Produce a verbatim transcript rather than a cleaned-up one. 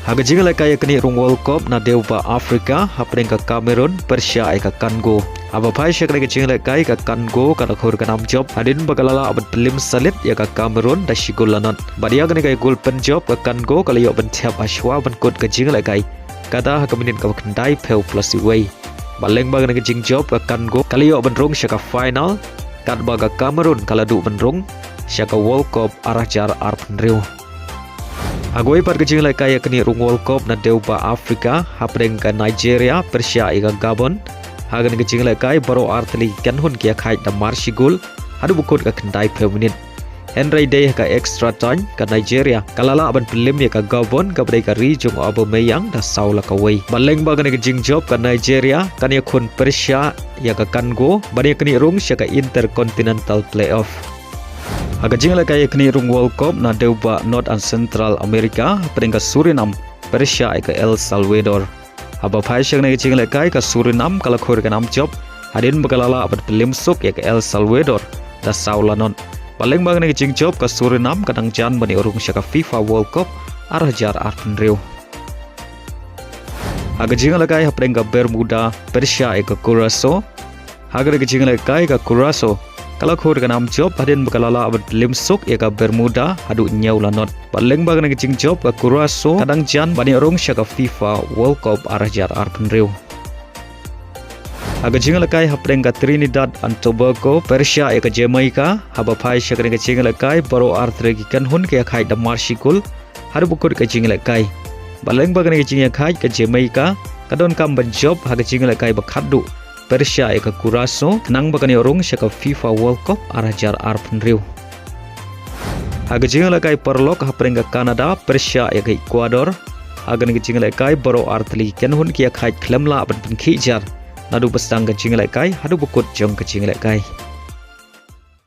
Ha ka jinglehkai ïa kane ka rung World Cup na dewbah Africa, hapdeng ka Cameroon pyrshah ïa ka Congo. Haba phai sha kane ka jinglehkai, ka Congo ka la khur ka nam jop hadien ba ka la lah ban pynliem salit ïa ka Cameroon da shi gol lanot. Bad ïa kane ka gol pynjop, ka Congo ka la ïoh ban thep ha shuwa ban kut ka jinglehkai, kata ha ka minit kaba khyndai phew plus wei. Bad lyngba kane ka jingjop, ka Congo ka la ïoh ban rung sha ka final, katba ka Cameroon ka la duh ban rung sha ka World Cup ar hajar arphew hynriew. Ha kawei pat ka jinglehkai ïa kane ka rung World Cup na dewbah Africa, hapdeng ka Nigeria pyrshah ïa ka Gabon. Ha kane ka jinglehkai baroh artylli ki kynhun ki ïakhaid da mar shi gol haduh ba kut ka khyndai phew minit. Hynrei dei ha ka extra time, ka Nigeria ka la lah ban pynliem ïa ka Gabon kaba dei ka ri jong u Aubameyang da saw la kawei. Bad lyngba kane ka jingjop, ka Nigeria kan ïakhun pyrshah ïa ka Congo ban ïa knieh rung sha ka Intercontinental Playoff. Ha ka jinglehkai ïa knieh rung World Cup na dewbah North and Central America, hapdeng ka Suriname pyrshah ïa ka El Salvador. Haba phai sha kane ka jinglehkai, ka Suriname ka la khur ka nam jop hadien ba ka la lah ban pynliem suk ïa ka El Salvador da saw lanot. Bad lyngba kane ka jingjop, ka Suriname ka dang jan ban ïa rung sha ka FIFA World Cup ar hajar arphew hynriew. Ha ka jinglehkai, hapdeng ka Bermuda pyrshah ïa ka Curaçao. Ha kane ka jinglehkai, ka Curaçao ka la khur ka nam jop hadien ba ka la lah ban pynliem suk ïa ka Bermuda haduh hynñiew lanot. Bad lyngba kane ka jingjop, ka Curaçao ka dang jan ban ïa rung sha ka FIFA World Cup ar hajar arphew hynriew. Ha ka jinglehkai, hapdeng ka Trinidad and Tobago pyrshah ïa ka Jamaica. Haba phai sha kane ka jinglehkai, baroh artylli ki kynhun ki ïakhaid da mar shi gol haduh ba kut ka jinglehkai. Bad lyngba kane ka jingïakhaid, ka Jamaica ka donkam ban jop ha ka jinglehkai ba khatduh pyrshah ïa ka Curaçao khnang ba kan ïa rung sha ka FIFA World Cup ar hajar arphew hynriew. Ha ka jinglehkai paralok, hapdeng ka Canada pyrshah ïa ka Ecuador. Ha kane ka jinglehkai, baroh artylli ki kynhun ki ïakhaid khlem lah ban pynkhih jar naduh ba sdang ka jinglehkai haduh ba kut jong ka jinglehkai.